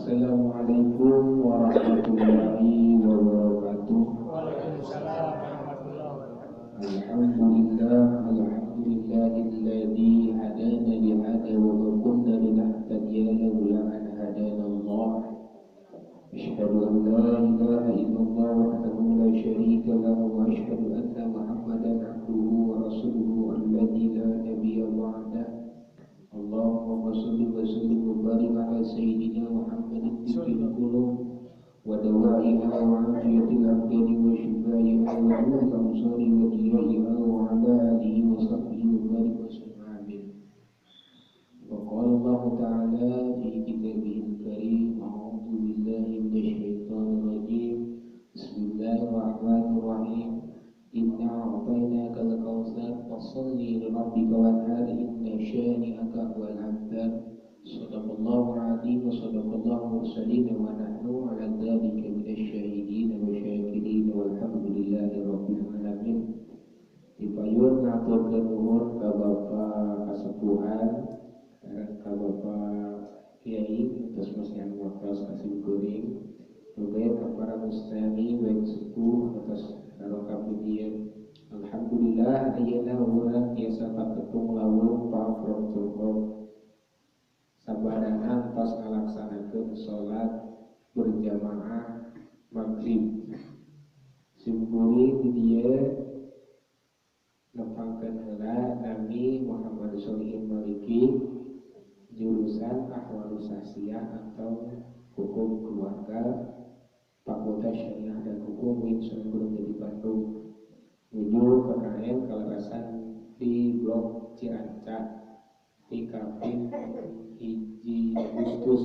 Assalamualaikum warahmatullahi wabarakatuh. Waalaikumsalam warahmatullahi wabarakatuh. Alhamdulillah, alhamdulillahilladzi hadana li hadza wa ma kunna linahtadiya laula an hadana Allah. Asyhadu an la ilaha illallah wahdahu la syarika lahu wa asyhadu anna Muhammadan abduhu wa rasuluhu alladzi la nabiyya ba'dah. Allahumma shalli wa sallim wa barik ala sayyidina Muhammadin tibbil qulub wa dawaiha wa afiyatil abdani wa shifaiha wa nuril absari wa diyaiha wa ala alihi wa sahbihi wa barik wa sallam. Amin. Wa qala Allah ta'ala fi kitabihil karim, a'udzu billahi minasy syaithanir rajim. Bismillahirrahmanirrahim. Inna a'tainakal kautsar fashalli li rabbika wanhar inna syani'aka huwal abtar. Shadaqallahu al-azim wa shadaqallahu mursalin wa nahnu ala dzalika minasy syahidin wa syakirin walhamdulillahi rabbil alamin. Dipayun ngaturkeun nuhun ka Bapak kasepuhan, ka Bapak Kiai atas masihan waktos kasih kuring, lumayan ka para mustami baik sepuh atas barokah dia. Alhamdulillah ayeuna urang tiasa katepung lawung pangprong cokok sabadana tos ngalaksanakeun salat berjamaah maghrib. Simkuring di dieu nepangkeun heula nami Muhammad Sholihin Maliki, jurusan Ahwalus Sahsiyah atau Hukum Keluarga, Fakultas Syariah dan Hukum UIN Sunan Gunung Jati Bandung, menuju KKN kalerasan di Blok Ciranca di Kapin 1 Agustus.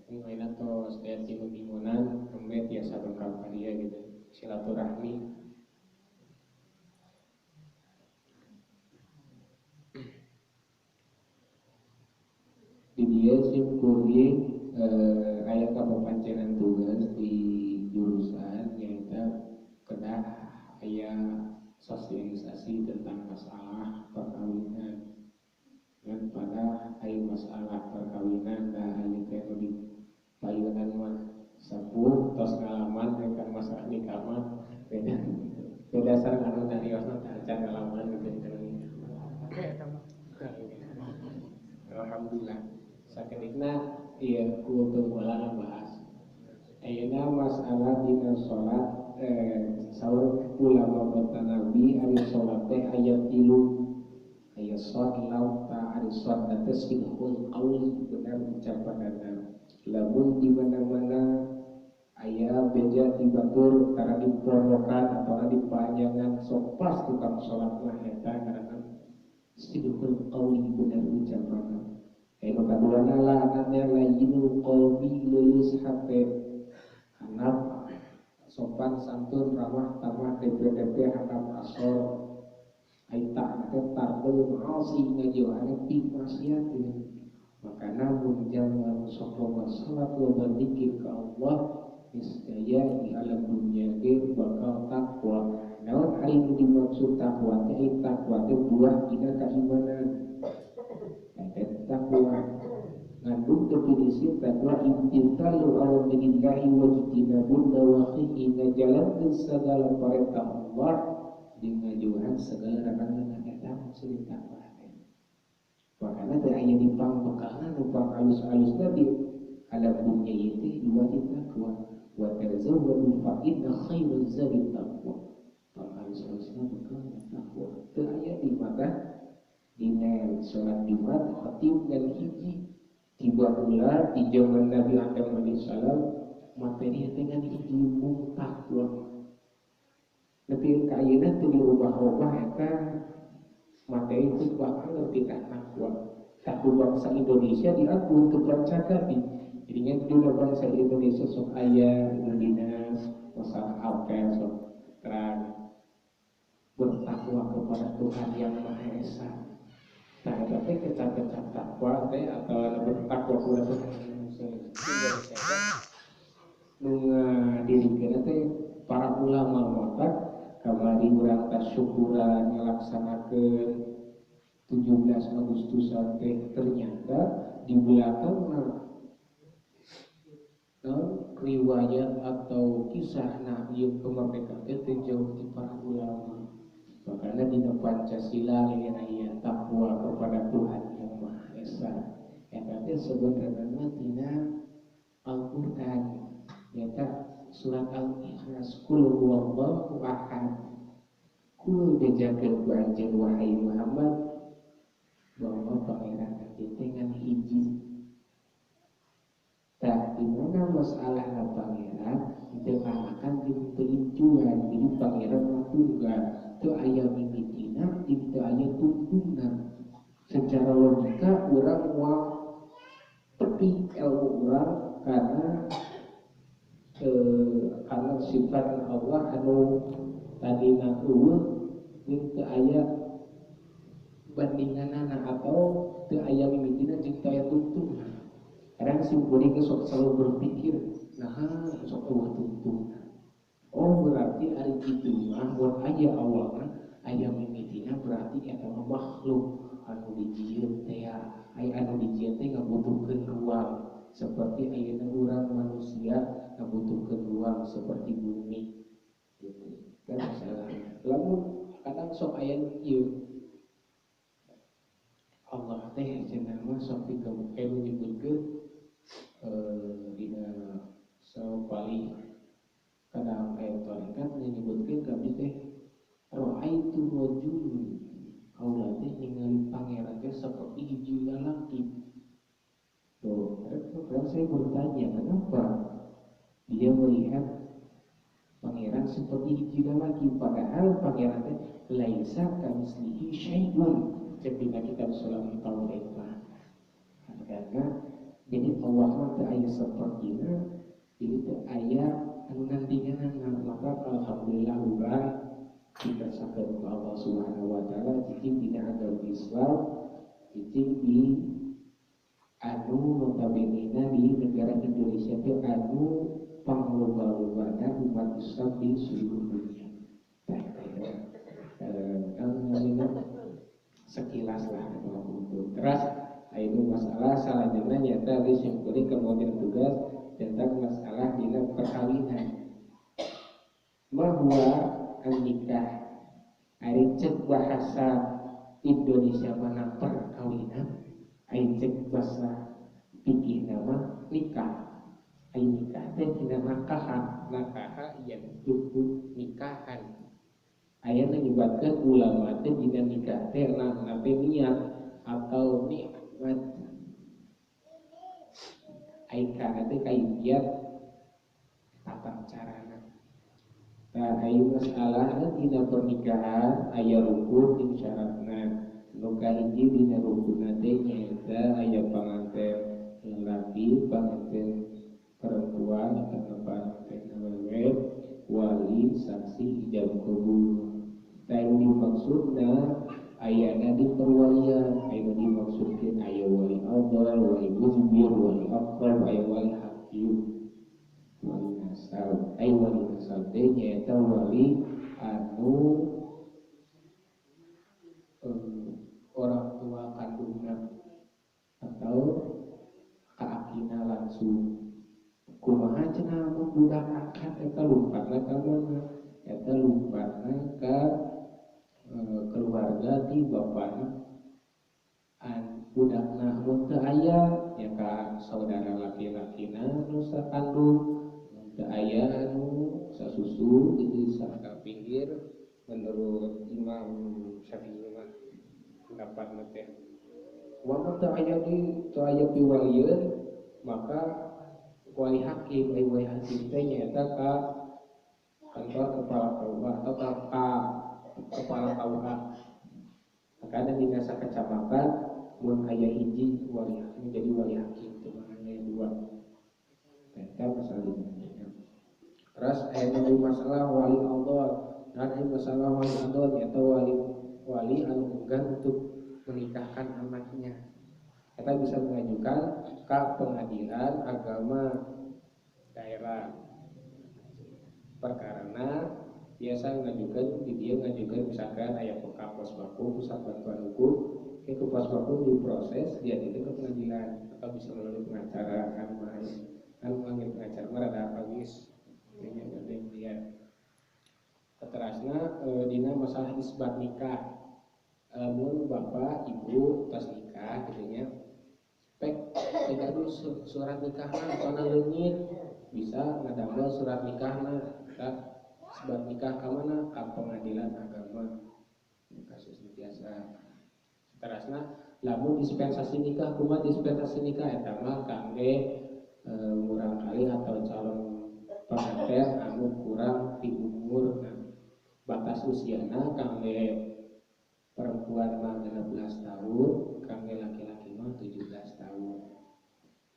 Ini mainan tos teh minggunan nembe tiasa dongkap ka dieu gitu, silaturahmi. Di dieu sim kuring aya kapapancenan tugas di jurusan nyaeta kedah aya sosialisasi tentang masalah perkawinan. Dan pada aya masalah perkawinan da aya teh nu di payunan mah sepuh tos ngalaman kan masalah nikah mah beda beda sareng anu nariosna teh acan ngalaman gitu. Alhamdulillah sakedikna ieu ku tunggulan bahas. Ayeuna masalah dina salat, saur ulama bata Nabi ari salat teh aya 3. Aya shad lam ta ari shad teh sidqul qaul, benar ucapanana. Lamun di mana-mana aya beja ti batur tara dipondokan atawa dipanjangan sok pas tukang salat mah eta karena sidqul qaul, benar ucapanana. Anu kaduana laanana layinul qalbi, leuleus hate, hanap sopan santun ramah tamah DP-DP hanap asor. Ai tak teh tarbel maasi ngajauhan ti maksiat. Makana mun jalma nu sok loba salat loba zikir ka Allah, niscaya di alam dunia ge bakal takwa. Naon ari nu dimaksud takwa teh? Takwa teh buah dina kaimanan. Takwa ngandung definisi takwa imtithalu awamirillahi wa ijtinabun nawahihi, ngajalankeun segala perintah Allah jeung ngajauhan segala larangan. Eta maksud takwa teh. Makana teh aya di pangbekalna nu pangalus-alusna di alam dunia ieu teh dua takwa. Wa tazawwadu fa inna khairaz zadi taqwa. Pangalus-alusna bekalna takwa. Teu aya di mata dina salat Jumat khatib dan hiji tiba pula di zaman Nabi Adam alaihissalam materi dengan hiji mung takwa. Nepi ka ayeuna teu dirubah-rubah eta materi khutbah angger titah takwa. Takwa bangsa Indonesia diatur kepercayaan di jadinya dina bangsa Indonesia sok aya dina masalah apel sok terang bertakwa kepada Tuhan Yang Maha Esa. Nah, tapi kecap-kecap takwa teh atau bertakwa kepada Tuhan Indonesia nu ngadirikeun teh para ulama matak kamari urang tasyukuran ngalaksanakeun 17 Agustusan teh ternyata di belakang riwayat atau kisah nah ieu kemerdekaan teh jauh di para ulama. Makanya dina Pancasila aya takwa kepada Tuhan Yang Maha Esa. Eta teh sebenarna mah tina Al-Qur'an. Nyata surat Al-Ikhlas kul huwallahu ahad. Kul bejakeun ku anjeun wahai Muhammad bahwa pangeran anjeun teh ngan hiji. Tah di mana masalahna pangeran teu akan jeung teu incuan, jadi pangeran mah tunggal, teu aya mimitina jeung teu aya tungtungna. Secara logika urang moal tepi ilmu urang karena sifat Allah anu tadina eueuh jeung teu aya bandinganana atau teu aya mimitina jeung teu aya tungtungna. Kadang si kuring sok selalu berpikir, nah sok eueuh tungtungna. Oh berarti ari kitu mah mun aya awalna aya mimitina berarti eta mah makhluk anu dijieun teh aya anu dijieun teh ngabutuhkeun ruang seperti ayeuna urang manusia ngabutuhkeun ruang seperti bumi gitu. Kan masalah. Lamun kadang sok aya nu kieu Allah teh cenah mah sok pikeun nyebutkeun dina sapalih kadang aya tarekat nyebutkeun ka abdi teh ra'aitu rajulun kaula teh ningali pangeran teh seperti hiji lalaki. Tuh, kadang saya bertanya kenapa dia melihat pangeran seperti hiji lalaki padahal pangeran teh laisa kamitslihi syai'un. Cek dina kitab Sulam Tauhid mah. Karena jadi Allah mah teu aya sapertina, jadi teu aya anu nandinganna. Maka alhamdulillah urang dikasakeun ku Allah Subhanahu wa taala cicing dina agama Islam, cicing di anu notabene di negara Indonesia teh anu pangloba-lobana umat Islam di seluruh dunia. Tah sekilas lah untuk terus ayeuna masalah salajengna nyata di simkuring kemudian tugas tentang masalah dina perkawinan. Bahwa an-nikah ari cek bahasa Indonesia mana perkawinan, ari cek bahasa fikih nama nikah. Ari nikah teh dina nakaha, nakaha yang nikahan. Aya nu nyebatkeun ulama teh dina nikah teh na teh niat atau nikmat. Ai kana teh kaifiat tata carana. Tah aya masalahna dina pernikahan aya rukun jeung syaratna. Nu kahiji dina rukunna teh nyaeta aya panganten lalaki, panganten perempuan atau panganten awewe, wali, saksi, ijab kabul. Tah nu dimaksudna ayana di perwalian, aya nu dimaksudkeun aya wali adl, wali mujbir, wali aqrab, aya wali hakim, wali nasab. Aya wali nasab teh nyaeta wali anu orang tua kandungna atau kaakina langsung. Kumaha cenah mun budak akad eta lumpatna ka mana? Eta lumpatna ka keluarga di bapana an budakna mun teu aya nya ka saudara laki-lakina nu sakandung, mun teu aya anu sasusu gitu saka pinggir menurut Imam Syafi'i mah pendapatna teh. Mun teu aya di teu aya piwalieun maka wali hakim, ai wali hakim teh nyaeta ka kantor kepala KUA atau ka kepala KUA. Makanya dina sakecamatan mun aya hiji wali hakim jadi wali hakim teh aya dua. Eta masalah dina. Terus aya masalah wali Allah. Dan aya masalah wali Allah nyaeta wali anu enggan untuk menikahkan anaknya. Kita bisa mengajukan ke pengadilan agama daerah. Perkarana biasa ngajukan di dia ngajukan misalkan aya ke Posbakum, pusat bantuan hukum, ke Posbakum diproses dia itu ke pengadilan atau bisa melalui pengacara kan mah kan manggil pengacara mah rada isbat nikah. Mun bapak ibu tos nikah gitu nya. Pek gaduh surat nikahna atau leungit bisa ngadamel surat nikahna eta isbat nikah ka mana? Ka pengadilan agama. Kasus biasa. Terasna lamun dispensasi nikah kumaha dispensasi nikah eta mah kangge murangkali atau calon pengantin anu kurang di umur. Nah, batas usiana kangge perempuan mah 16 tahun, kangge laki-laki mah 17 tahun.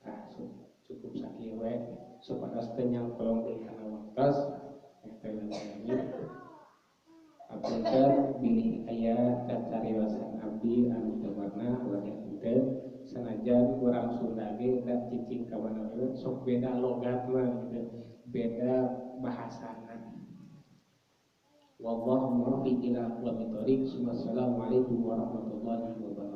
Nah, cukup sakieu we supados teu nyangkolong deui kana waktos teh lami. Apunten bilih aya cacariwasan abdi anu teu warna wajah punten sanajan urang Sunda ge da cicing ka mana we sok beda logat mah gitu, beda bahasana. Wallahu muwaffiq ila aqwamit thoriq. Wassalamualaikum warahmatullahi wabarakatuh.